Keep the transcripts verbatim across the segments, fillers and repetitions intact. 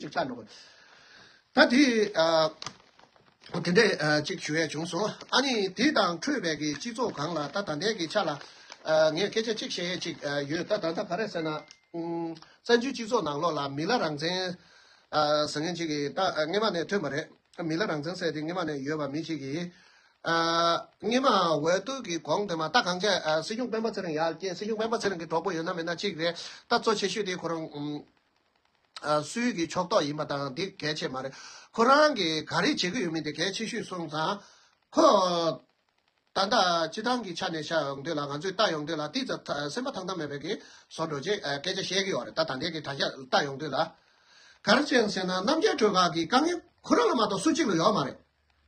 ཅིག་ཆགས་འགྲོ་གི། ད་དེ་ཨ། དེ་འདྲས་ཨ་ཅིག་ཞུ་ཡས་བྱུང་སོང་། ཨ་ནི་དེ་དང་འཕྲོས་པའི་གི་སྤྱི་ཚོགས་སྒང་ལ་ད་ད་ལྟའི་གི་ཆ་ལ་ཨ་ངས་སྐད་ཆ་ཅིག་བཤད་ཡས་ཅིག་ཨ་ཡོད། ད་ད་ལྟ་ག་རེ་ཟེར་ན། ཨུམ། བཙན་བྱོལ་སྤྱི་ཚོགས་ནང་ལོགས་ལ་མི་ལ་རང་བཙན་ཨ་ཟེར་མཁན་ཅིག་གིས་ད་ཨ་སྔོན་མ་ནས་ཐོན་པ་རེད། མི་ལ་རང་བཙན་ཟེར་དེ་སྔོན་མ་ནས་ཡོད་པ་མི་ཅིག་གིས་ཨ་སྔོན་མ་འོས་བསྡུ་གི་གོང་དེ་མ་ད་གང་བྱས་ཨ་སྲིད་སྐྱོང་སྤེན་པ་ཚེ་རིང་ཡར་སྐྱེས། སྲིད་སྐྱོང་སྤེན་པ་ཚེ་རིང་གི་གྲོགས་པོ་ཡོད་ན་མེད་ན་ཅིག་རེད། ད་གཙོ་ཆེ་ཤོས་དེ་ཁོ་རང་ཨུམ། ཨ་སུའི་གི་ཕྱོགས་གཏོགས་ཡིན་པ་དང་འདི་གལ་ཆེ་མ་རེད། ཁོ་རང་གིས་ག་རེ་བྱེད་ཀྱི་ཡོད་མིན་དེ་གལ་ཆེ་ཤོས་སོང་ཙང་། ཁོ་ད་ལྟ་སྤྱི་བཏང་གི་ཆ་ནས་བཤད་ཡོང་དུས་ལ་ང་ཚོས་ལྟ་ཡོང་དུས་ལ་ཏིག་ཙམ་སེམས་པ་ཐང་ཐང་མེད་པའི་གི་བཟོ་འདྲ་ཅིག་ཨ་སྐད་ཆ་བཤད་ཀྱི་ཡོད་རེད། ད་ད་ལྟའི་གི་དྲ་རྒྱ་ལྟ་ཡོང་དུས་ལ། ག་རེ་བྱས་ཟེར་ན་རྣམ་རྒྱལ་སྒྲོལ་དཀར་གི་དཀའ་ངལ་ཁོ་རང་ལ་མ་གཏོགས་སུ་གཅིག་ལ་ཡོད་མ་རེད།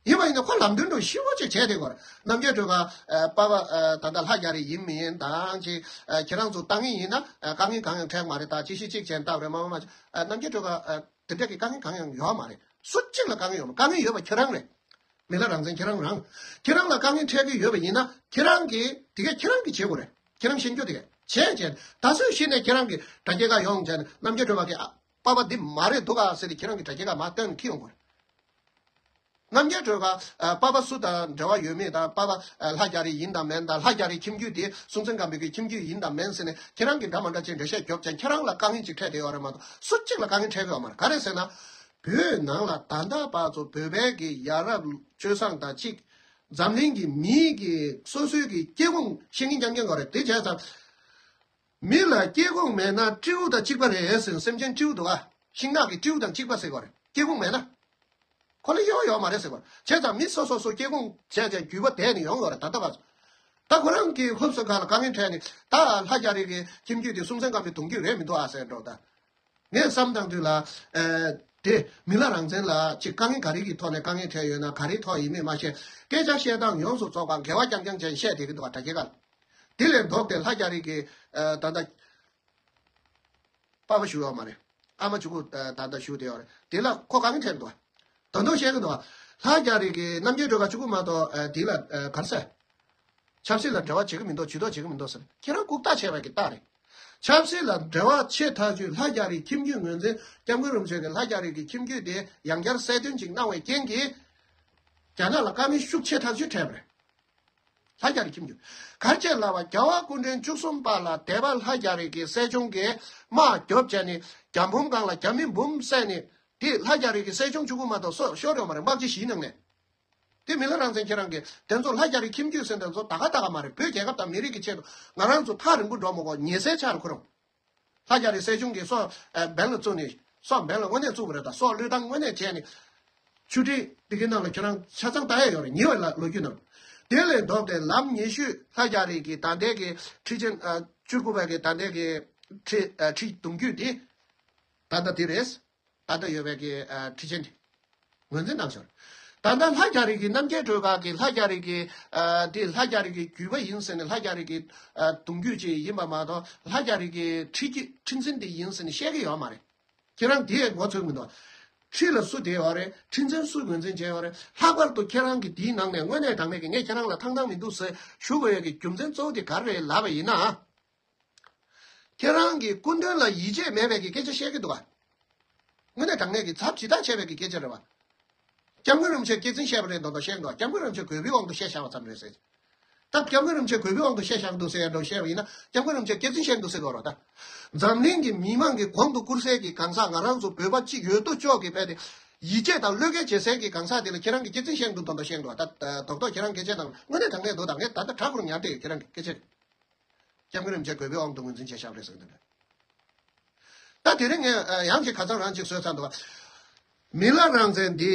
ཡིན་པ་ཡིན་ན་ཁོ་ལམ་སྟོན་འདྲ་ཞེ་པོ་ཅིག་བྱས་བསྡད་ཀྱི་ཡོད་རེད། རྣམ་རྒྱལ་སྒྲོལ་དཀར་ཨ་པ་ཕ་ཨ་ད་ལྟ་ལྷ་རྒྱ་རི་ཡིན་མིན་དང་ཅིག་ཨ་ཁྱེད་རང་ཚོ་ལྟ་ངེས་ཡིན་ན་ཨ་དཀའ་ངལ་གང་ཡང་འཕྲད་མ་རེད། ད་ཅི་ཞིག་ཅིག་བྱས་ལྟ་བ་རེད། མ་མ་མ་ཨ་རྣམ་རྒྱལ་སྒྲོལ་དཀར་ཨ་དེ་འདྲ་གི་དཀའ་ངལ་གང་ཡང་ཡོད་མ་རེད། སུ་གཅིག་ལ་དཀའ་ངལ་ཡོད་མ་རེད། དཀའ་ངལ་ཡོད་པ་ཁྱེད་རང་རེད། མི་ལ་རང་བཙན་ཁྱེད་རང་རང་། ཁྱེད་རང་ལ་དཀའ་ངལ་འཕྲད་ཀྱི་ཡོད་པ་ཡིན་ན་ཁྱེད་རང་གིས་དེ་གས་ཁྱེད་རང་གིས་བྱེད་དགོས་རེད། ཁྱེད་རང་ཤེས་རྒྱུ་དེ་གས་བྱས་བྱས་ད་གཟོད་གཞི་ནས་ཁྱེད་རང་གིས་དྲ་རྒྱའི་ཁ་ཡོང་བྱས་ནས་རྣམ་རྒྱལ་སྒྲོལ་དཀར་གི་ཨ་པ་ཕ་འདི་མ་རེད་འདུག་ག་ཟེར་ཏེ་ཁྱེད་རང་གིས་དྲ་རྒྱའི་ཁ་མར་སྟོན་ཁྱེར་ཡོང་དགོས་རེད། རྣམ་རྒྱལ་སྒྲོལ་དཀར་ཨ་པ་ཕ་སུ་དང་འབྲེལ་བ་ཡོད་མེད་དང་། པ་ཕ་ཨ་ལྷ་རྒྱ་རི་ཡིན་དང་མིན་དང་། ལྷ་རྒྱ་རིའི་ཁྱིམ་རྒྱུད་དེ་སྲོང་བཙན་སྒམ་པོའི་གི་ཁྱིམ་རྒྱུད་ཡིན་དང་མིན་ཟེར་ནས་ཁྱེད་རང་གིས་འདྲ་མ་འདྲ་ཅིག་འགྲེལ་བཤད་རྒྱོབ་ཀྱང་ཁྱེད་རང་ལ་དཀའ་ངལ་ཅིག་འཕྲད་བསྡད་ཡོད་རེད་མ་གཏོགས་སུ་གཅིག་ལ་དཀའ་ངལ་འཕྲད་ཀྱི་ཡོད་མ་རེད། ག་རེ་ཟེར་ན། བོད་ནང་ལ་ད་ལྟ་བར་དུ་བོད་པའི་གི་ཡ་རབས་སྤྱོད་བཟང་དང་གཅིག་འཛམ་གླིང་གི་མིའི་གི་སོ་སོའི་གི་སྐྱེ་ཁུངས་ཤེས་མཁན་རྐྱང་རྐྱང་ག་རེ་དེ་བྱས་ཙང་། མི་ལ་སྐྱེ་ཁུངས་མེད་ན་སྤྲེའུ་དང་གཅིག་པ་རེད་ཟེར། སེམས་ཅན་སྤྲེའུ་འདུག་ག་ཤིང་ནགས་ཀྱི་སྤྲེའུ་དང་གཅིག་པ་ཟེར་ག་རེ། སྐྱེ་ཁུངས་མེད་ན། ཁོ་ལ་ཡོད་ཡོད་མ་རེད་ཟེར་ག་རེ། བྱས་ཙང་མི་སོ་སོ་སོ་སྐྱེ་ཁུངས་བྱས་ཙང་རྒྱུད་པ་དེད་ནས་ཡོང་ཡོད་རེད། ད་ལྟ་བར་དུ། ད་ཁོ་རང་གི་ཧུབ་སོ་ག་ལ་དཀའ་ངལ་འཕྲད་ནས་ད་ལྷ་རྒྱ་རི་གི་ཁྱིམ་རྒྱུད་དེ་སྲོང་བཙན་སྒམ་པོའི་གདུང་རྒྱུད་རེད་མི་འདུག་ཨ་ཟེར་འགྲོ་ད། ངས་བསམ་བཏང་དུས་ལ། ཨེ། དེ་མི་ལ་རང་བཙན་ལ་ཅིག་དཀའ་ངལ་ག་རེ་གི་ཐོག་ནས་དཀའ་ངལ་འཕྲད་ཡོད་ན་ག་རེའི་ཐོག་ཡིན་མིན་མ་ཤེས། སྐད་ཆ་བཤད་སྟངས་ཡོངས་སུ་རྫོགས་པ་འགལ་བ་རྐྱང་རྐྱང་ཅན་བཤད་བསྡད་ཀྱི་འདུག་ག་དྲ་རྒྱའི་ཁ་ལ། དེ་ལས་ལྡོག་སྟེ་ལྷ་རྒྱ་རི་གི་ཨེ་ད་ལྟ་པ་ཕ་བཞུགས་ཡོད་མ་རེད། ཨ་མ་གཅིག་པུ་ཨེ་ད་ལྟ་བཞུགས་བསྡད་ཡོད་རེད། དེ་ལ་ཁོ་དཀའ་ངལ་འཕྲད་འདུག་ག་ད་དུང་བཤད་ཀྱི་འདུག་ག་ལྷ་རྒྱ་རི་གི་རྣམ་རྒྱལ་སྒྲོལ་དཀར་གཅིག་པུ་མ་གཏོགས་ཨེ་དེ་ལ་ཨེ་ག་རེ་ཟེར། ཆབ་སྲིད་ལ་འབྲེལ་བ་བྱེད་ཀྱི་མི་འདུག་ཇུས་གཏོགས་བྱེད་ཀྱི་མི་འདུག་ཟེར། ཁྱེད་རང་ལྐུགས་རྟགས་བྱས་པ་གི་རྟགས་རེད། ཆབ་སྲིད་ལ་འབྲེལ་བ་ཆེ་ཐག་ཆོད་ལྷ་རྒྱ་རིའི་ཁྱིམ་རྒྱུད་ངོས་འཛིན། སྐྱབས་མགོན་རིན་པོ་ཆེ་གིས་ལྷ་རྒྱ་རི་གི་ཁྱིམ་རྒྱུད་དེ་ཡང་བསྐྱར་གསལ་སྟོན་ཅིག་གནང་བའི་རྐྱེན་གྱིས། རྒྱ་ནག་ལ་དཀའ་ངལ་ཤུགས་ཆེ་ཐག་ཆོད་འཕྲད་པ་རེད། ལྷ་རྒྱ་རིའི་ཁྱིམ་རྒྱུད། ག་རེ་བྱས་ལབ་པ། རྒྱལ་བ་སྐུ་ཕྲེང་བཅུ་གསུམ་པ་ལ་སྡེ་པ་ལྷ་རྒྱ་རི་གི་སྲས་ཆུང་གིས་དམག་རྒྱོབ་བྱས་ནས་རྒྱ་འབུམ་སྒང་ལ་རྒྱ་མི་འབུམ་བསད་ནས། དེ་ལྷ་རྒྱ་རི་གི་སྲས་ཆུང་གཅིག་པུ་མ་གཏོགས་སྲོག་ཤོར་ཡོད་མ་རེད། དམག་སྤྱི་བཞིའི་ནང་ནས། དེ་མི་ལ་རང་བཙན་ཁྱེད་རང་གིས་དེ་ཚོ་ལྷ་རྒྱ་རི་ཁྱིམ་རྒྱུད་ཟེར་དེ་ཚོ་ད་ག་ད་ག་མ་རེད། བོད་རྒྱལ་ཁབ་དང་མི་རིགས་ཀྱི་ཆེད་དུ་ང་རང་ཚོ་ཐག་རིང་པོ་འགྲོ་མི་དགོས། ཉེ་སའི་ཆར་ཁོ་རང་། ལྷ་རྒྱ་རི་སྲས་ཆུང་གིས་སྲོག་ཨ་འབེན་ལ་བཙུགས་ནས་སྲོག་འབེན་ལ་དངོས་གནས་བཙུགས་པ་རེད། ད་སྲོག་བློས་བཏང་དངོས་གནས་བྱས་ནས། ཆུ་ཁྲི་འདི་གའི་ནང་ལ་ཁྱེད་རང་ཆ་ཚང་ལྟ་ཡ་ཡོད་རེད། ཉེ་བའི་ལ་ལོ་རྒྱུས་ནང་། དེ་ལས་ལྡོག་སྟེ་ལམ་ཉེ་ཤོས་ལྷ་རྒྱ་རི་གི་ད་ལྟའི་གི་ཁྲི་ཆེན་ཨ་བཅུ་དགུ་པའི་གི་ད་ལྟའི་གི་ཁྲི་ཨ་ཁྲི་གདུང་རྒྱུད་དེ་ད་ལྟ་དེ་རེད། ད་ལྟ་ཡོད་པའི་གི་ཨ་ཁྲི་ཆེན་དེ་ངོས་འཛིན་གནང་ཞོར། ད་ལྟ་ལྷ་རྒྱ་རི་གི་རྣམ་རྒྱལ་སྒྲོལ་དཀར་གི་ལྷ་རྒྱ་རི་གི་ཨ་དེ་ལྷ་རྒྱ་རི་གི་རྒྱུད་པ་ཡིན་ཟེར་ནས་ལྷ་རྒྱ་རི་གི་ཨ་གདུང་རྒྱུད་ཅིག་ཡིན་པ་མ་གཏོགས་ལྷ་རྒྱ་རི་གི་ཁྲི་རྒྱུད་ཁྲི་འཛིན་དེ་ཡིན་ཟེར་ནས་བཤད་ཀྱི་ཡོད་མ་རེད། ཁྱེད་རང་དེ་ངོ་ཚ་གི་མི་འདུག་ཁྲི་ལ་སུ་བསྡད་ཡོད་རེད། ཁྲི་འཛིན་སུ་ངོས་འཛིན་བྱས་ཡོད་རེད། ལྷག་པར་དུ་ཁྱེད་རང་གི་དེའི་ནང་ནས་དངོས་གནས་དྲང་གནས་ཀྱི་ངས་ཁྱེད་རང་ལ་ཐང་ཐང་མི་འདུག་ཟེར་ཞུ་དགོས་ཡས་ཀྱི་རྒྱུ་མཚན་གཙོ་བོ་དེ་ག་རེ་རེད་ལབ་པ་ཡིན་ན། ཁྱེད་རང་གིས་སྐུ་མདུན་ལ་ཡིད་ཆེས་མེད་པའི་གི་སྐད་ཆ་བཤད་ཀྱི་འདུག་ག་དངོས་གནས་དྲང་གནས་ཀྱི་ཚབ་ཇི་ལྟར་བྱས་པའི་གི་སྐད་ཆ་རེད་བ། སྐྱབས་མགོན་རིན་པོ་ཆེ་སྐྱག་རྫུན་བཤད་པ་རེད་མདོག་མདོག་བཤད་འདུག་སྐྱབས་མགོན་རིན་པོ་ཆེ་དགོས་པའི་དབང་དུ་བཤད་བཞག་པ་ཙམ་རེད་ཟེར། ད་སྐྱབས་མགོན་རིན་པོ་ཆེ་དགོས་པའི་དབང་དུ་བཤད་བཞག་འདུག་ཟེར་ཡ་འདྲ་བཤད་པ་ཡིན་ན་སྐྱབས་མགོན་རིན་པོ་ཆེ་སྐྱག་རྫུན་བཤད་འདུག་ཟེར་དགོས་རེད་ད། འཛམ་གླིང་གི་མི་མང་གི་གོང་དུ་བཀུར་སའི་གི་གང་ཟག་ང་རང་ཚོ་བོད་པ་གཅིག་ཡོད་དོ་ཅོག་གི་དཔེ་དེ། ཡིད་ཆེས་དང་བློས་འགེལ་བྱེད་སའི་གི་གང་ཟག་དེ་ལ་ཁྱེད་རང་གིས་སྐྱག་རྫུན་བཤད་འདུག་མདོག་མདོག་བཤད་འདུག་ད་རྡོག་རྡོག་ཁྱེད་རང་སྐད་ཆ་དང་དངོས་གནས་དྲང་གནས་འདུག་ད་ངས་ད་ལྟ་དྲག་པོར་ཉར་བསྡད་ཡོད། ཁྱེད་རང་གི་སྐད་ཆ་རེད། སྐྱབས་མགོན་རིན་པོ་ཆེ་དགོས་པའི་དབང་དུ་ངོས་འཛིན་བྱས་བཞག་པ་རེད་ཟེར་གི་འདུག་ད་དེ་རིང་ངས་ཡང་ཅིག་ཁ་སང་རང་ཅིག་བཟོས་ཚར་འདུག་མི་ལ་རང་བཙན་འདི།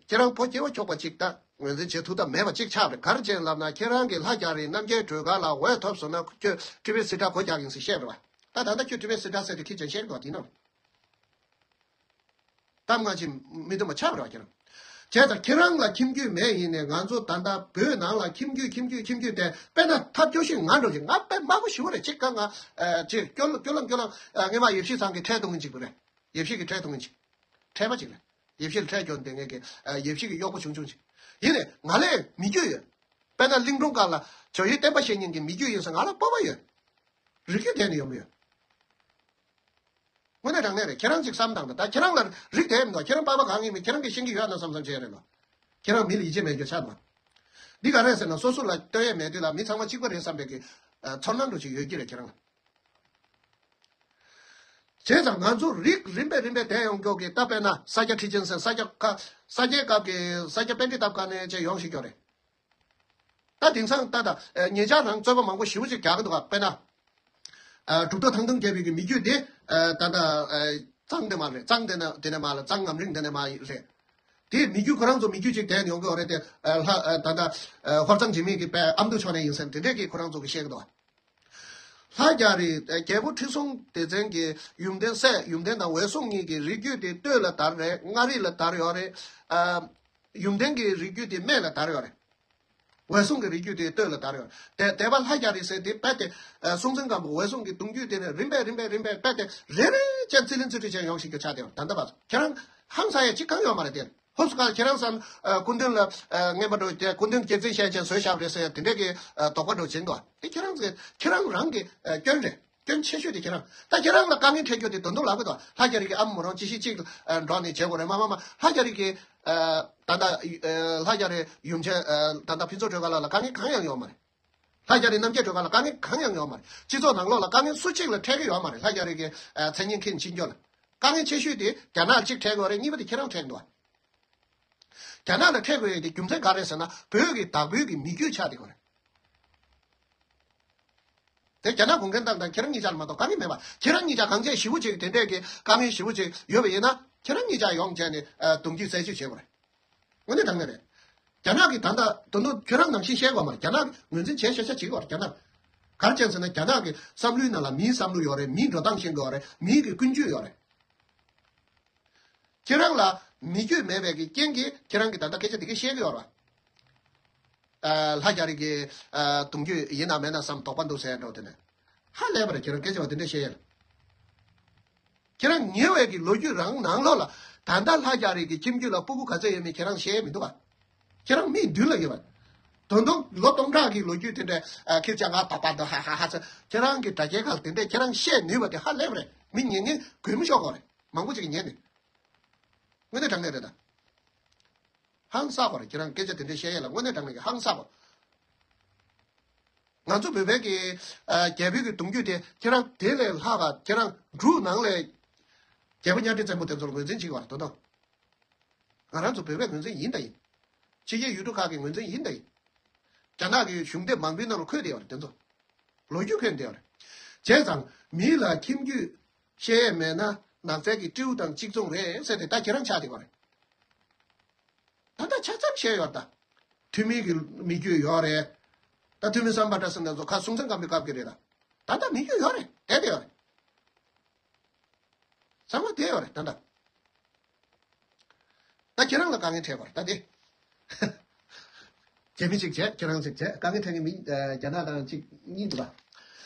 ཁྱེད་རང་ཕོ་སྐྱེ་བོ་ཁྱོག་པ་ཅིག་ད་ངོས་འཛིན་བྱེད་ཐུབ་ཐབས་མེད་པ་ཅིག་ཆགས་རེད། ག་རེ་བྱས་ལབ་ན་ཁྱེད་རང་གིས་ལྷ་རྒྱ་རི་རྣམ་རྒྱལ་སྒྲོལ་དཀར་ལ་འོས་ཐོབ་སོང་ན་ཁྱོད་ཀྲི་བེ་སི་ཏྲ་སྒོ་རྒྱག་ཡིན་ཟེར་བཤད་རེད་བ། ད་ད་ལྟ་ཁྱོད་ཀྲི་བེ་སི་ཏྲ་ཟེར་དེ་ཁྱི་ཅན་བཤད་རེད་བ་དེ་ནང་། གཏམ་ང་ཅི་མི་སྟོན་པ་ཆགས་པ་རེད་བ་ཁྱེད་རང་། བྱས་ཙང་ཁྱེད་རང་ལ་ཁྱིམ་རྒྱུད་མེད་ཡིན་ནས་ང་ཚོ་ད་ལྟ་བོད་ནང་ལ་ཁྱིམ་རྒྱུད་ཁྱིམ་རྒྱུད་ཁྱིམ་རྒྱུད་དེ་དཔེར་ན་ཐབས་སྐྱོ་ཤོས་ང་འགྲོ་ཅིག་ང་དཔེ་དམའ་པོ་ཞེ་པོ་རེད། ཅིག་ག་ང་ཅིག་སྐྱོ་ལོ་སྐྱོ་ལོ་སྐྱོ་ལོ་ངས་མ་ཡེ་ཤེས་ཚང་གི་ཁྲལ་གཏོང་གིན་ཅིག་པ་རེད། ཡེ་ཤེས་ཀྱི་ཁྲལ་གཏོང་གིན་ཅིག་ཁྲལ་པ་ཅིག་རེད། ཡེ་ཤེས་ལ་ཁྲལ་སྐྱོན་དེ་ངས་ཀྱི་ཡེ་ཤེས་ཀྱི་གཡོག་པོ་ཆུང་ཆུང་ཅིག་ཡིན་ནས་ང་ལས་མི་རྒྱུད་ཡོད། དཔེར་ན་གླིང་སྒྲུང་སྒང་ལ་ཇོ་ཡི་བསྟན་པ་བཤད་མཁན་གྱི་མི་རྒྱུད་ཡིན་ས་ང་ལ་སྤོབས་པ་ཡོད། རིགས་རྒྱུད་དེ་ནས་ཡོང་གི་ཡོད། དངོས་གནས་དྲང་གནས་རེད། ཁྱེད་རང་ཅིག་བསམ་དང་། ད་ཁྱེད་རང་ལ་རིགས་དེ་མི་འདུག་ཁྱེད་རང་པགས་པ་གང་ཡིན་མིན་ཁྱེད་རང་གིས་ཤེས་ཀྱི་ཡོད་ན་བསམ་བསམ་བྱས་རེད་ལ། ཁྱེད་རང་མི་ལ་ཡིད་ཆེས་མེད་རྒྱུ་ཆགས་འདུག་འདི་ག་རེད་ཟེར་ན། སོ་སོ་ལ་ལྟོས་ཡས་མེད་དུས་ལ་མི་ཚང་མ་གཅིག་པ་རེད་བསམ་པའི་གི་ཚོར་སྣང་འདྲ་ཅིག་ཡོད་ཀྱི་རེད་ཁྱེད་རང་ལ། བྱས་ཙང་ང་ཚོ་རིགས་རིམ་པས་རིམ་པས་བསྡད་ཡོང་མགྱོགས་ཀྱི། ད་དཔེར་ན་ས་སྐྱ་ཁྲི་ཆེན་ཟེར། ས་སྐྱ་ཁ་ས་སྐྱའི་སྐབས་ཀྱི་ས་སྐྱ་པཎྜི་ཏ་སྒར་ནས་བྱས་ཡོང་ཞིག་ཀྱོག་རེད། ད་དེང་སང་ད་ད་ཨ་ཉེ་ཆར་རང་རྩོད་པ་མང་པོ་ཞེ་པོ་ཅིག་རྒྱག་གི་འདུག་ག་དཔེར་ན། ཨ་གྲུབ་ཐོབ་ཐང་སྟོང་རྒྱལ་པོའི་གི་མི་རྒྱུད་དེ་ཨ་ད་ད་ཨ་གཙང་དེ་མ་རེད། གཙང་དེ་ན་དེ་ནས་མ་ལ་གཙང་ངམ་རིང་དེ་ནས་མ་རེད། དེ་མི་རྒྱུད་ཁོ་རང་ཚོ་མི་རྒྱུད་ཅིག་དེ་ཡོང་གི་ཡོད་རེད་དེ། ཨ་ལྷ་ཨ་ད་ད་ཨ་ཧོར་གཙང་འཇིགས་མེད་ཀྱི་དཔེ་ཨ་མདོ་ཕྱོགས་ནས་ཡིན་ཟེར་དེ་འདྲས་ཀྱི་ཁོ་རང་ཚོ་གི་བཤད་གི་འདུག་ལྷ་རྒྱ་རི་རྒྱལ་པོ་ཁྲི་སྲོང་ལྡེ་བཙན་གྱི་ཡུམ་བརྟན་སྲས་ཡུམ་བརྟན་དང་འོད་སྲུང་གཉིས་ཀྱི་རིགས་རྒྱུད་དེ་སྟོད་ལ་དར་རེད། མངའ་རིས་ལ་དར་ཡོད་རེད། ཨ་ཡུམ་བརྟན་གྱི་རིགས་རྒྱུད་དེ་སྨད་ལ་དར་ཡོད་རེད། འོད་སྲུང་གི་རིགས་རྒྱུད་དེ་སྟོད་ལ་དར་ཡོད་རེད། དེ་སྡེ་པ་ལྷ་རྒྱ་རི་ཟེར་དེ་རྦད་དེ་ཨ་སྲོང་བཙན་སྒམ་པོ་འོད་སྲུང་གི་གདུང་རྒྱུད་དེ་ནས་རིམ་པས་རིམ་པས་རིམ་པས་རྦད་དེ་རེ་རེ་བྱས་རྩིས་ལེན་རྩིས་སྤྲོད་བྱས་ཡོང་ཞིག་རྒྱུ་ཆགས་བསྡད་ཡོད་རེད། ད་ལྟ་བར་ཁྱེད་རང་ཧང་སང་ཡས་གཅིག་གང་ཡོད་མ་རེད་དེ། ཧོབ་སུ་ཁ་ཁྱེད་རང་བསམ། ཨ་སྐུ་མདུན་ལ་ཨ་རྔན་པ་འགྲོ་དེ་སྐུ་མདུན་སྐྱེད་སྲིང་བྱས་བྱས་བཟོས་བཞག་པ་རེད་ཟེར་ཡ་དེ་འདྲས་ཀྱི་ཨ་དོགས་པ་འགྲོ་བྱེད་འདུག་དེ་ཁྱེད་རང་ཚོས་ཁྱེད་རང་རང་གི་ཨ་སྐྱོན་རེད། སྐྱོན་ཆེ་ཤོས་དེ་ཁྱེད་རང་། ད་ཁྱེད་རང་ལ་དཀའ་ངལ་འཕྲད་རྒྱུ་དེ་དོན་དུ་ལབ་གི་འདུག་ལྷ་རྒྱ་རི་གི་ཨ་མ་མོ་རང་ཅི་ཞིག་ཅིག་ཨ་འགྲོ་ནས་བྱེད་དགོས་རེད། མ་མ་མ་ལྷ་རྒྱ་རི་གི་ཨ་ད་ལྟ་ཨ་ལྷ་རྒྱ་རི་ཡུམ་ཆེན་ཨ་ད་ལྟ་ཕུན་ཚོགས་སྒྲོལ་དཀར་ལགས་ལ་དཀའ་ངལ་གང་ཡང་ཡོད་མ་རེད། ལྷ་རྒྱ་རི་རྣམ་རྒྱལ་སྒྲོལ་དཀར་ལ་དཀའ་ངལ་གང་ཡང་ཡོད་མ་རེད། སྤྱི་ཚོགས་ནང་ལོགས་ལ་དཀའ་ངལ་སུ་གཅིག་ལ་འཕྲད་ཀྱི་ཡོད་མ་རེད། ལྷ་རྒྱ་རི་གི་ཨ་མཚན་སྙན་འཁེལ་ཕྱིན་རྒྱུ་ལ། དཀའ་ངལ་ཆེ་ཤོས་དེ་རྒྱ་ནག་གཅིག་འཕྲད་དགོས་རེད། གཉིས་པ་དེ་ཁྱེད་རང་འཕྲད་འདུག་རྒྱ་ནག་ལ་འཕྲད་དགོས་ཡས་དེ་རྒྱུ་མཚན་ག་རེ་ཟེར་ན། བོད་ཀྱི་བདག་པོའི་གི་མི་རྒྱུད་ཆགས་བསྡད་ཡོད་རེད། དེ་རྒྱ་ནག་གུང་ཁྲན་ཏང་དང་ཁྱེད་རང་གཉིས་ཆར་མ་གཏོགས་དཀའ་ངལ་མེད་པ། ཁྱེད་རང་གཉིས་ཆ་གང་བྱས་ཞེ་པོ་ཅིག་དེ་འདྲས་ཀྱི་དཀའ་ངལ་ཞེ་པོ་ཅིག་ཡོད་པ་ཡིན་ན། ཁྱེད་རང་གཉིས་ཆ་ཡོང་བྱས་ནས་ཨ་གདུང་རྒྱུད་རྩད་གཅོད་བྱེད་དགོས་རེད། དངོས་གནས་དྲང་གནས་རེད། རྒྱ་ནག་གིས་ད་ལྟ་དོན་དུ་ཁྱོད་རང་ནང་བཞིན་བཤད་དགོས་མ་རེད། རྒྱ་ནག་གིས་ངོས་འཛིན་བྱས་ཤ་ཤ་བྱེད་དགོས་རེད། རྒྱ་ནག་ག་རེ་བྱས་ཟེར་ན། རྒྱ་ནག་གི་བསམ་བློའི་ནང་ལ་མིའི་བསམ་བློ་ཡོད་རེད། མིའི་འགྲོ་སྟངས་ཤེས་དགོས་རེད། མིའི་གི་ཀུན་སྤྱོད་ཡོད་རེད། ཁྱེད་རང་ལ་མི་རྒྱུད་མེད་པའི་གི་རྐྱེན་གྱིས་ཁྱེད་རང་གིས་ད་ལྟ་སྐད་ཆ་དེ་ག་བཤད་ཀྱི་ཡོད་རེད་བ། ཨ་ལྷ་རྒྱ་རི་གི་ཨ་གདུང་རྒྱུད་ཡིན་ན་མེད་ན་བསམ་དོགས་པ་འདུག་ཟེར་འགྲོ་དེ་ནས། ཧ་ལས་པ་རེད། ཁྱེད་རང་སྐད་ཆ་བ་དེ་འདྲ་བཤད་ཡ་ལ། ཁྱེད་རང་ཉེ་བའི་གི་ལོ་རྒྱུས་རང་ནང་ལོགས་ལ་ད་ལྟ་ལྷ་རྒྱ་རི་གི་ཁྱིམ་རྒྱུད་ལ་སྤུ་གུ་ག་ཚོད་ཡོད་མེད་ཁྱེད་རང་ཤེས་མི་འདུག་བ། ཁྱེད་རང་མིའི་མདུན་ལ་ཡོད་པ། དོན་དུ་ལོ་སྟོང་ཕྲག་གི་ལོ་རྒྱུས་དེ་འདྲ་ཨ་ཁྱེད་ཅག་ང་དོགས་པ་འདུག་ཧ་ཧ་ཧ་ཚ། ཁྱེད་རང་གི་དྲ་རྒྱའི་ཁ་ལ་དེ་འདྲ་ཁྱེད་རང་བཤད་ནུས་པ་དེ་ཧ་ལས་པ་རེད། མི་ཉན་ཉན་དགོད་མོ་ཤོར་དགོས་རེད། མང་པོ་ཅིག་གིས་ཉན་ནས། དངོས་གནས་དྲང་གནས་རེད་ད། ཧང་སངས་པ་རེད། ཁྱེད་རང་སྐད་ཆ་དེ་འདྲ་བཤད་ཡས་ལ་དངོས་གནས་དྲང་གནས་ཀྱི་ཧང་སངས་པ། ང་ཚོ་བོད་པའི་གི་ཨ་རྒྱལ་པོའི་གི་གདུང་རྒྱུད་དེ་ཁྱེད་རང་དེ་ལས་ལྷག་ག་ཁྱེད་རང་འབྲུག་ནང་ལས་རྒྱལ་པོ་གཉའ་ཁྲི་བཙན་པོ་དེ་ཚོར་ངོས་འཛིན་བྱེད་ཀྱི་བར་དོ་དང་། ང་རང་ཚོ་བོད་པའི་ངོས་འཛིན་ཡིན་ད་ཡིན། ཕྱི་རྒྱལ་ཡུལ་གྲུ་ཁག་གི་ངོས་འཛིན་ཡིན་ད་ཡིན། རྒྱ་ནག་གི་གཞུང་དེབ་མང་པོའི་ནང་ལ་འཁོད་བསྡད་ཡོད་རེད་དེ་ཚོ། ལོ་རྒྱུས་འཁོད་བསྡད་ཡོད་རེད། བྱས་ཙང་མི་ལ་ཁྱིམ་རྒྱུད་བཤད་ཡས་མེད་ན་ནགས་ཚལ་གྱི་སྤྲེའུ་དང་གཅིག་མཚུངས་རེད་ཟེར་ཏེ་ད་ཁྱེད་རང་ཆགས་བསྡད་ཡོད་རེད། ད་ལྟ་ཆ་ཙམ་བཤད་ཡོད་ད། ཐུ་མི་གི་མི་རྒྱུད་ཡོད་རེད། ད་ཐུ་མི་སམ་བྷོ་ཊ་ཟེར་ན་ཚོ་ཁ་སྲོང་བཙན་སྒམ་པོའི་སྐབས་ཀྱི་རེད་ད། ད་ལྟ་མི་རྒྱུད་ཡོད་རེད། བསྡད་བསྡད་ཡོད་རེད། ཚང་མ་བསྡད་ཡོད་རེད་ད་ལྟ། ད་ཁྱེད་རང་ལ་དཀའ་ངལ་འཕྲད་པ་རེད་ད་དེ། རྒྱ་མི་གཅིག་བྱས། ཁྱེད་རང་གཅིག་བྱས། དཀའ་ངལ་འཕྲད་མཁན་མི་ཨ་རྒྱ་ནག་དང་གཅིག་གཉིས་འདུག་ད།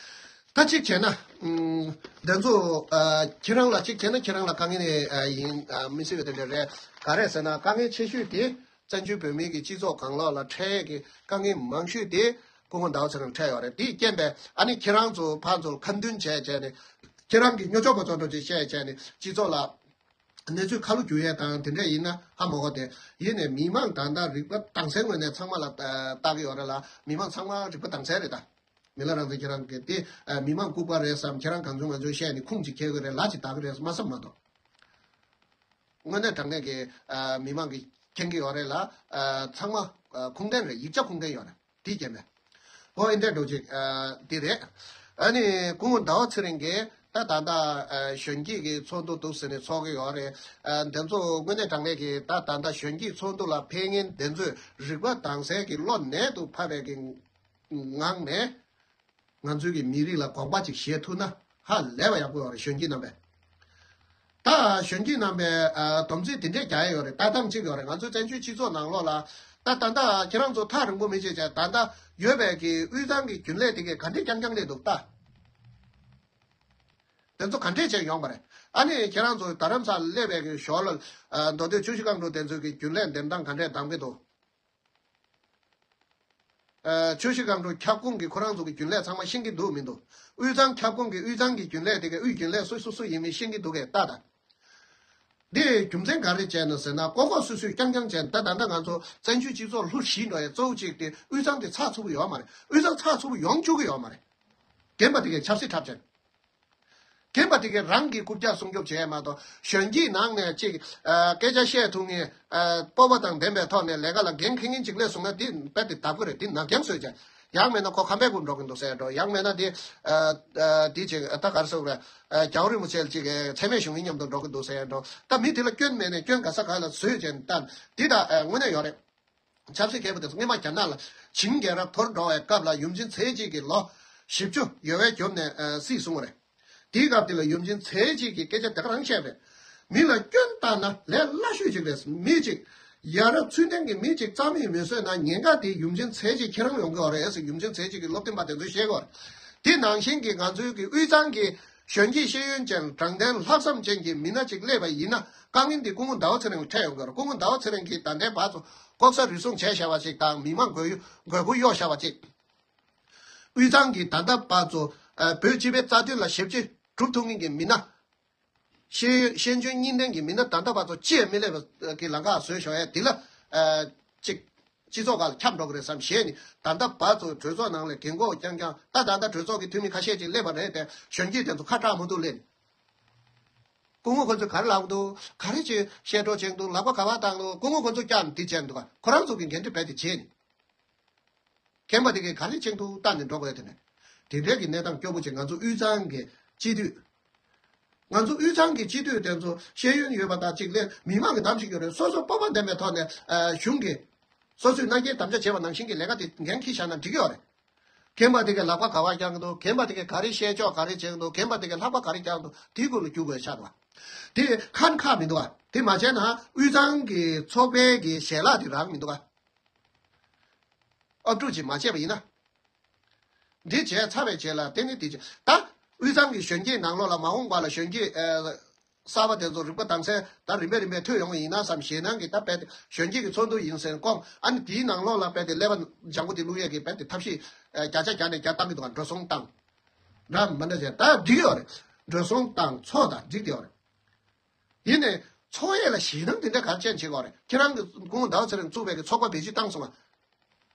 ད་གཅིག་བྱས་ན། ཨུམ། འདི་ཚོ་ཨ་ཁྱེད་རང་ལ་གཅིག་བྱས་ན་ཁྱེད་རང་ལ་དཀའ་ངལ་ཨ་ཡིན་ཨ་མི་སྲིད་པ་དེ་འདྲ་རེད། ག་རེ་ཟེར་ན་དཀའ་ངལ་ཆེ་ཤོས་དེ་བཙན་བྱོལ་བོད་མིའི་གི་སྤྱི་ཚོགས་གང་ལོགས་ལ་འཕྲད་ཀྱི་དཀའ་ངལ་མང་ཤོས་དེ་སྐུ་ངོ་ཟླ་བ་ཚེ་རིང་འཕྲད་ཡོད་རེད། དེའི་རྐྱེན་པས་ཨ་ནི་ཁྱེད་རང་ཚོ་ཕར་ཚུར་ཁ་མདུན་བྱས་བྱས་ནས་ཁྱེད་རང་གི་སྨྱོ་ཆོག་པ་ཚོ་འགྲོ་ཅིག་བཤད་བྱས་ནས་སྤྱི་ཚོགས་ལ། གནས་ཚུལ་ཁ་ལོ་བསྒྱུར་ཡས་དང་དེ་འདྲ་ཡིན་ན་ཧ་མ་གོ་སྟེ། ཡིན་ནའི་མི་མང་ད་ལྟ་རིག་པ་དྭངས་གསལ་ངོས་ནས་ཚང་མ་ལ་ལྟ་གི་ཡོད་རེད་ལ། མི་མང་ཚང་མ་རིག་པ་དྭངས་གསལ་རེད་ད། མི་ལ་རང་བཙན་ཁྱེད་རང་གིས་དེ་མི་མང་ལྐུགས་པ་རེད་བསམ། ཁྱེད་རང་གང་བྱུང་མང་བྱུང་བཤད་ནས་ཁུངས་ཅིག་འཁྱེར་གི་རེད། ལ་ཅིག་ལྟ་གི་རེད་མ་བསམ་མ་གཏོགས། དངོས་གནས་དྲང་གནས་ཀྱི་མི་མང་གིས་མཁྱེན་གི་ཡོད་རེད་ལ། ཚང་མ་ཁུངས་ལྡན་རེད། ཡིག་ཆ་ཁུངས་ལྡན་ཡོད་རེད། དེ་རྐྱེན་པས། ཨོ་ཨིན་དྲ་འགྲོ་ཅིག་ཨ་འདི་རེད། ཨ་ནི་སྐུ་ངོ་ཟླ་བ་ཚེ་རིང་གིས་ད་ད་ལྟ་ཨ་གཞོན་སྐྱེས་ཀྱི་ཚོགས་འདུ་འདུག་ཟེར་ནས་ཚོགས་ཀྱི་ཡོད་རེད། ཨ་འདི་ཚོ་དངོས་གནས་དྲང་གནས་ཀྱི་ད་ད་ལྟ་གཞོན་སྐྱེས་ཚོགས་འདུ་ལ་ཕེབས་མཁན་འདི་ཚོས་རིག་པ་དྭངས་གསལ་གྱི་བློ་ནན་དུ་ཕབ་པའི་གི་ངང་ནས། ང་ཚོའི་གི་མི་རིགས་ལ་དགོངས་པ་ཅིག་བཞེས་ཐུབ་ན་ཧ་ལས་པ་ཡག་པོ་ཡོད་རེད། གཞོན་སྐྱེས་རྣམ་པས། ད་གཞོན་སྐྱེས་རྣམ་པས་ཨ་སྡོམ་ཚིག་དེ་འདྲས་རྒྱག་ཡ་ཡོད་རེད། ལྟ་སྟངས་གཅིག་ཡོད་རེད། ང་ཚོའི་བཙན་བྱོལ་སྤྱི་ཚོགས་ནང་ལོགས་ལ་ད་ད་ལྟ་ཁྱེད་རང་ཚོ་ཐག་རིང་པོ་མི་བྱེད་ཀྱང་། ད་ལྟ་ཡོད་པའི་གི་དབུས་གཙང་གི་རྒྱུན་ལས་དེ་གས་ག་འདྲས་རྐྱང་རྐྱང་སླེབས་འདུག་ལྟ། དེ་ཚོ་ག་འདྲས་བྱས་ཡོང་བ་རེད། ཨ་ནི་ཁྱེད་རང་ཚོ་རྡ་རམ་ས་ལ་སླེབས་པའི་གི་ཞོར་ལ་ཨ་མདོ་སྟོད་ཆུ་བཞི་སྒང་དྲུག་དེ་ཚོའི་གི་རྒྱུན་ལས་འདེམས་སྟངས་ག་འདྲས་གདམ་གི་འདུག་ཆུ་བཞི་སྒང་དྲུག་ཁྱབ་ཁོངས་ཀྱི་ཁོ་རང་ཚོ་གི་རྒྱུན་ལས་ཚང་མ་ཤེས་ཀྱི་འདུག་མི་འདུག་དབུས་གཙང་ཁྱབ་ཁོངས་ཀྱི་དབུས་གཙང་གི་རྒྱུན་ལས་དེ་གའི་དབུས་རྒྱུན་ལས་སུ་སུ་སུ་ཡིན་མིན་ཤེས་ཀྱི་འདུག་གས་ལྟ་དང་། འདི་རྒྱུ་མཚན་ག་རེ་བྱས་ན་ཟེར་ན། ལྐོག་ལྐོག་སུད་སུད་རྐྱང་རྐྱང་བྱས་ན། ད་ད་ལྟ་ང་ཚོ་བཙན་བྱོལ་སྤྱི་ཚོགས་ལྷུ་ཞིག་འགྲོ་ཡའི་གཙོ་བོ་གཅིག་དེ་དབུས་གཙང་དེ་ཚགས་ཚུད་པོ་ཡོད་མ་རེད། དབུས་གཙང་ཚགས་ཚུད་པོ་ཡོང་བཅུག་གི་ཡོད་མ་རེད། རྒན་པ་དེ་གའི་ཆབ་སྲིད་འཁྲབ་བྱས། རྒན་པ་དེ་གའི་རང་གི་རྐུབ་བཀྱག་སྲུང་སྐྱོབ་བྱས་མ་གཏོགས། གཞོན་སྐྱེས་ནང་ནས་ཅིག་ཨ། སྐད་ཆ་བཤད་ཐུབ་མཁན། ཨ། སྤོབས་པ་དང་ལྡན་པའི་ཐོག་ནས་ལས་ཀ་ལ་འགན་འཁྱེར་མཁན་ཅིག་སླེབས་སོང་ན། དེ་རྦད་དེ་ལྡབ་ཀྱི་རེད། དེ་ནག་རྐྱང་བཟོས་བྱས། ཡང་མེད་ན་ཁོ་ཁམས་པའི་ཁུལ་འགྲོ་གི་འདུག་ཟེར་འགྲོ། ཡང་མེད་ན་དེ་ཨ། ཨ། དེ་ཅིག་ད་ག་རེ་ཟེར་དགོས་རེད། ཨ། རྒྱལ་བ་རིན་པོ་ཆེ་ལ་ཅིག་མཚན་སྨད་ཞུ་མཁན་མཉམ་དུ་འགྲོ་གི་འདུག་ཟེར་འགྲོ། ད་མི་དེ་ལ་སྐྱོན་མེད་ནས་སྐྱོན་ག་ས་ག་ལ་བཟོས་བྱས་བཏང་། དེ་ད་ཨ། དངོས་གནས་ཡོད་རེད། ཆབ་སྲིད་མཁས་པ་དེ་ཚོ་སྔོན་མ་རྒྱ་ནག་ལ་ཆིང་རྒྱལ་རབས་འཐོར་འགྲོ་བའི་སྐབས་ལ་ཡུམ་ཆེན་ཚེ་གཅིག་གིས་ལོ་བཞི་བཅུ་ཡོལ་བས་བརྒྱབ་ནས་ཨ། སྲིད་བཟུང་བ་རེད། དེའི་སྐབས་དེ་ལ་ཡུམ་ཆེན་ཚེ་གཅིག་གིས་སྐད་ཆ་དེ་ག་རང་བཤད་པས། མི་ལ་སྐྱོན་བཏང་ན་ལས་སླ་ཤོས་ཅིག་རེད། མི་གཅིག་ཡ་རབས་ཚུལ་ལྡན་གྱི་མི་གཅིག་རྩ་མེད་མི་བཟོས་ན་ཉེན་ཁ་དེ་ཡུམ་ཆེན་ཚེ་གཅིག་ཁྱེད་རང་ཡོང་གི་ཡོད་རེད་ཟེར། ཡུམ་ཆེན་ཚེ་གཅིག་གི་སློབ་སྟོན་པ་དེ་ཚོས་བཤད་ཀྱི་ཡོད་རེད། དེ་ནང་བཞིན་གྱི་ང་ཚོའི་གི་དབུས་གཙང་གི་གཞོན་སྐྱེས་ཤེས་ཡོན་ཅན་དྲང་བདེན་ལྷག་བསམ་ཅན་གྱི་མི་སྣ་གཅིག་སླེབས་པ་ཡིན་ན། དཀའ་ངལ་འདི་སྐུ་ངོ་ཟླ་བ་ཚེ་རིང་ལ་འཕྲད་ཡོང་གི་ཡོད་རེད། སྐུ་ངོ་ཟླ་བ་ཚེ་རིང་གིས་ད་ལྟའི་བར་དུ་ལྐོག་ཟ་རུལ་སུངས་བྱས་བཞག་པ་ཅིག་དང་། མི་མང་དགོས་དགོས་མཁོ་གཡོག་བཞག་པ་ཅིག་དབུས་གཙང་གི་ད་ལྟ་བར་དུ་ཨ། བོད་སྤྱི་པའི་རྩ་དོན་ལ་ཞབས་ཕྱི་སྒྲུབ་ཐུབ་མཁན་གྱི་མི་སྣ། ཤེས་ཤེས་འཇོན་གཉིས་ལྡན་གྱི་མི་སྣ་ད་ལྟ་བར་དུ་ཅིའི་མི་སླེབས་པ་གི་ལམ་ཁ་བཟོས་ཞོག་ཡ་དེ་ལ་ཨ། ཅིག་སྤྱི་ཚོགས་ཁག་ལ་ཁྱབ་འགྲོ་གི་རེད་བསམ། གཞན་ནི་ད་ལྟ་བར་དུ་གྲོས་ཚོགས་ནང་ལ་རྒན་གོག་རྐྱང་རྐྱང་། ད་ད་ལྟ་གྲོས་ཚོགས་ཀྱི་འཐུས་མི་ཁ་ཤས་ཅིག་སླེབས་པ་རེད་དེ། གཞོན་སྐྱེས་དེ་ཚོ་ཁ་གྲག་མི་འདུག་ལབ་ནས། སྐུ་ངོ་ཁོ་ཚོས་ག་རེ་ལབ་འདུག་ག་རེ་ཅིག་བཤད་གྲོས་བྱེད་འདུག་ལག་པ་ག་པར་བཏང་འདུག་སྐུ་ངོ་ཁོ་ཚོ་བསྐྱར་འདི་བྱས་འདུག་ཁོ་རང་ཚོ་གི་འགན་འཁྲི་རྦད་དེ་བྱས་ནས། རྒན་པ་དེ་གས་ག་རེ་བྱེད་འདུག་ལྟ་ནས་འགྲོ་དགོས་དེ་ནས། དེ་འདྲའི་གི་གནས་སྟངས་སྐྱོ་པོ་ཅིག་ང་ཚོ་དབུས་གཙང་གི་སྤྱི་འཐུས། ང་ཚོ་དབུས་གཙང་གི་སྤྱི་འཐུས་དེ་ཚོ་ཤེས་ཡོན་ཡོད་པ་དང་གཅིག་ལས་མི་མང་གི་གདམ་ཞིག་ཡོད་རེད། སོ་སོ་སྤོབས་པ་ལྡན་པའི་ཐོག་ནས་ཨ། གཞུང་གིས་སོ་སོས་མནའ་སྐྱེལ་དམ་བཅའ་བྱས་པ་ནང་བཞིན་གྱི་ལས་ཀ་དེ་འགན་འཁྱེར་བཞག་ན་འགྲིག་གི་ཡོད་རེད། རྒན་པ་དེ་གས་ལག་པ་ག་པར་བརྐྱངས་འདུག་རྒན་པ་དེ་གས་ག་རེ་བཤད་ཕྱོགས་ག་རེ་བྱས་འདུག་རྒན་པ་དེ་གས་ལྷགས་པ་ག་རེ་བརྐྱངས་འདུག་དེའི་སྐོར་ལ་རྒྱུག་དགོས་ཆགས་འདུག་དེ་ཁ་ཁ་མི་འདུག་བ། དེ་མ་བྱས་ན་དབུས་གཙང་གི་ཚོགས་པའི་གི་ཞལ་ལག་དེ་རག་མི་འདུག་བ། ཨབ་ཕྲུག་ཅིག་མ་བྱས་པ་ཡིན་ན། འདི་བྱས་ཚར་བའི་རྗེས་ལ་དེ་ནི་དེ་བྱས། ད་དབུས་གཙང་གི་གཞོན་སྐྱེས་ནང་ལོགས་ལ་མ་འོངས་པ་ལ་གཞོན་སྐྱེས་ཨ། གསར་པ་དེ་ཚོ་རིམ་པ་དྭངས་གསལ་ད་རིམ་པས་རིམ་པས་ཐོན་ཡོང་བ་ཡིན་ན་བསམ། ཞེད་སྣང་གིས་ད་རྦད་དེ་གཞོན་སྐྱེས་ཀྱི་ཚོགས་འདུ་ཡིན་ཟེར་སྐོང་། ཨ་ནི་དེའི་ནང་ལོགས་ལ་རྦད་དེ་ཀླད་པ་ལྗང་པོ་དེ་བླུག་ཡས་ཀྱི་རྦད་དེ་ཐབས་ཤེས་ཨ། བརྒྱ་ཆ་བརྒྱ་ནས་བརྒྱ་བཏང་གི་འདུག་ག་འགྲོ་སོང་བཏང་། འདྲ་མི་འདྲ་བྱས་ད་འགྲིག་ཡོད་རེད། འགྲོ་སོང་བཏང་ཚོགས་དང་འགྲིག་བསྡད་ཡོད་རེད། ཡིན་ནའི་ཚོགས་ཡས་ལ་ཞེད་སྣང་དེ་འདྲ་ག་རེ་བྱས་བྱེད་དགོས་རེད། ཁྱེད་རང་གི་སྐུ་ངོ་ཟླ་བ་ཚེ་རིང་བཙུགས་པའི་གི་ཚོགས་པ་བེད་སྤྱོད་བཏང་སོང་ང་།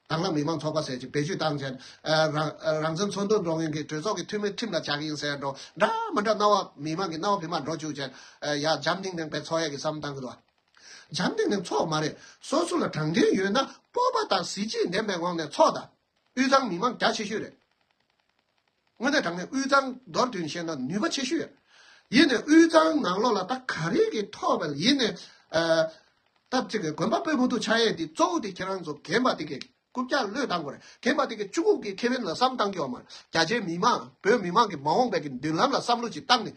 དྭང་བླངས་མི་མང་ཚོགས་པ་ཟེར་ཅིག་བེད་སྤྱོད་བཏང་བྱས། ཨ། རང་རང་བཙན་ཚོགས་འདུར་འགྲོ་མཁན་གྱི་གྲོས་ཚོགས་ཀྱི་འཐུས་མི་ཁྲིམས་ལ་བཅའ་གི་ཡིན་ཟེར་འགྲོ། འདྲ་མི་འདྲ་རྣ་བ་མི་མང་གི་རྣ་བ་བི་མ་འགྲོ་བཅུག་བྱས། ཨ། ཡ་འཇམ་ཐིང་ཐིང་བའི་ཚོགས་ཡས་ཀྱི་བསམ་བཏང་གི་འདུག་འཇམ་ཐིང་ཐིང་ཚོགས་མ་རེད། སོ་སོ་ལ་དྲང་བདེན་ཡོད་ན་སྤོབས་པ་དང་གཟི་བརྗིད་ལྡན་པའི་ངང་ནས་ཚོགས་དང་། དབུས་གཙང་མི་མང་རྒྱ་ཆེ་ཤོས་རེད། དངོས་གནས་དྲང་གནས་དབུས་གཙང་མདོར་བསྡུས་ནས་བཤད་ན་ནུས་པ་ཆེ་ཤོས་ཡོད། ཡིན་ནའི་དབུས་གཙང་ནང་ལོགས་ལ་ད་ག་རེ་གི་ཐོག་བལ་ཡིན་ནའི་ཨ། སྟབས་གཅིག་གི་དགོན་པ་སྤོ་མི་ཐུབ་ཆགས་ཡས་དེ་གཙོ་བོ་དེ་ཁྱེད་རང་ཚོ་རྒན་པ་དེ་གི་རྐུབ་བཀྱག་བློས་བཏང་དགོས་རེད། རྒན་པ་དེ་གི་གཅིག་པུ་གི་ཁེ་ཕན་ལ་བསམ་བཏང་གི་ཡོད་མ་རེད། རྒྱ་ཆེའི་མི་མང་བོད་མི་མང་གི་མ་འོངས་པའི་གི་མདུན་ལམ་ལ་བསམ་བློ་ཅིག་བཏང་ནས་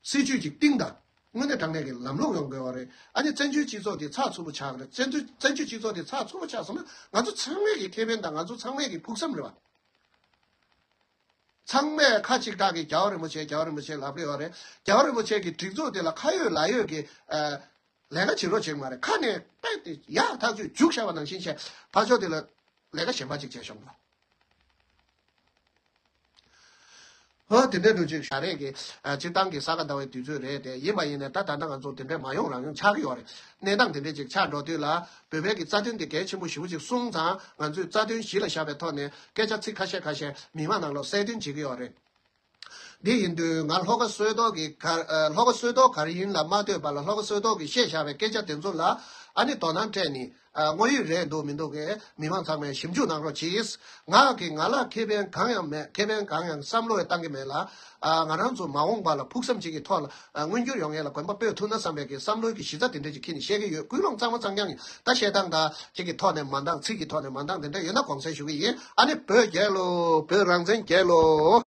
སྲིད་ཇུས་ཅིག་བཏིང་དང་། དངོས་གནས་དྲང་གནས་ཀྱི་ལམ་ལྷོང་ཡོང་དགོས་པ་རེད། ཨ་ནི་བཙན་བྱོལ་སྤྱི་ཚོགས་དེ་ཚགས་ཚུད་པོ་ཆགས་ཀྱི་རེད། བཙན་བྱོལ་བཙན་བྱོལ་སྤྱི་ཚོགས་དེ་ཚགས་ཚུད་པོ་ཆགས་སོང་ན་ང་ཚོ་ཚང་མས་ཀྱི་ཁེ་ཕན་དང་ང་ཚོ་ཚང་མས་ཀྱི་ཕུགས་བསམ་རེད་བ། ཚང་མས་ཁ་གཅིག་གྲགས་ཀྱིས་རྒྱལ་བ་རིན་པོ་ཆེ་རྒྱལ་བ་རིན་པོ་ཆེ་ལབ་ཀྱི་ཡོད་རེད། རྒྱལ་བ་རིན་པོ་ཆེ་གི་སྒྲིག་འཛུགས་དེ་ལ་ཁ་ཡོད་ལག་ཡོད་ཀྱི་ཨ། ལས་ཀ་བྱེད་རོགས་བྱེད་མ་རེད། ཁ་ནས་པད་དེ་ཡག་ཐག་ཆོད་རྒྱུགས་བཞག་པ་ནང་བཞིན་བྱས་ཕར་ཕྱོགས་དེ་ལ་ལས་ཀ་གཞན་པ་ཅིག་བྱས་ཤོག་ལ། ཧོ་དེ་འདྲའི་འགྲོ་ཅིག་ཞག་རེད་ཀྱི་ཨ། སྤྱིར་བཏང་གི་ས་ག་ཟླ་བའི་དུས་ཚོད་རེད་དེ། ཡིན་པ་ཡིན་ནའི་ད་ད་ལྟ་ང་ཚོ་དེ་འདྲའི་མ་ཡོང་རང་ཡོང་ཆགས་ཀྱི་ཡོད་རེད། གནས་སྟངས་དེ་འདྲའི་ཅིག་ཆགས་འགྲོ་དུས་ལ་བོད་པའི་གི་རྩ་དོན་དེ་གལ་ཆེན་པོ་ཞེ་པོ་ཅིག་གསུངས་ཙང་། ང་ཚོས་རྩ་དོན་གཞི་ལ་བཞག་པའི་ཐོག་ནས་སྐད་ཆ་ཚིག་ཁ་ཤས་ཁ་ཤས་མི་མང་ནང་ལོགས་གསལ་སྟོན་བྱེད་ཀྱི་ཡོད་རེད། འདི་ཡིན་དུས་ང་ལྷོ་ཁ་བསོད་རྡོར་གྱི་ག་ཨ། ལྷོ་ཁ་བསོད་རྡོར་ག་རེ་ཡིན་ལ་མ་ལྟོས་པ་ལ་ལྷོ་ཁ་བསོད་རྡོར་གྱིས་བཤད་བཞག་པའི་སྐད་ཆ་དེ་ཚོ་ལ་ཨ་ནི་དོ་སྣང་སྤྲད་ནས། ཨ། དངོས་ཡོད་རེད་འདུག་མི་འདུག་གས་མི་མང་ཚང་མས་ཞིབ་འཇུག་གནང་རོགས་གྱིས། ང་གིས་ང་ལ་ཁེ་ཕན་གང་ཡང་མེད། ཁེ་ཕན་གང་ཡང་བསམ་བློ་ཡང་བཏང་གི་མེད་ལ། ཨ། ང་རང་ཚོ་མ་འོངས་པ་ལ་ཕུགས་བསམ་ཅིག་གི་ཐོག་ལ། ཨ། མངོན་འགྱུར་ཡོང་ཡས་ལ་གོམ་པ་སྤོས་ཐུབ་ན་བསམ་པའི་གི་བསམ་བློའི་གི་གཞི་རྩ་དེ་འདྲ་ཅིག་འཁྱེར་ནས་བཤད་ཀྱི་ཡོད། ཀུན་སློང་གཙང་མ་གཙང་རྐྱང་ཡིན། ད་བཤད་སྟངས་དང་ཅིག་གི་ཐོག་ནས་མ་འདང་། ཚིག་གི་ཐོག་ནས་མ་འདང་དེ་འདྲ་ཡོད་ན་དགོངས་སེལ་ཞུ་གི་ཡིན། ཨ་ནི་བོད་རྒྱལ་ལོ། བོད་རང་བཙན་རྒྱལ་ལོ།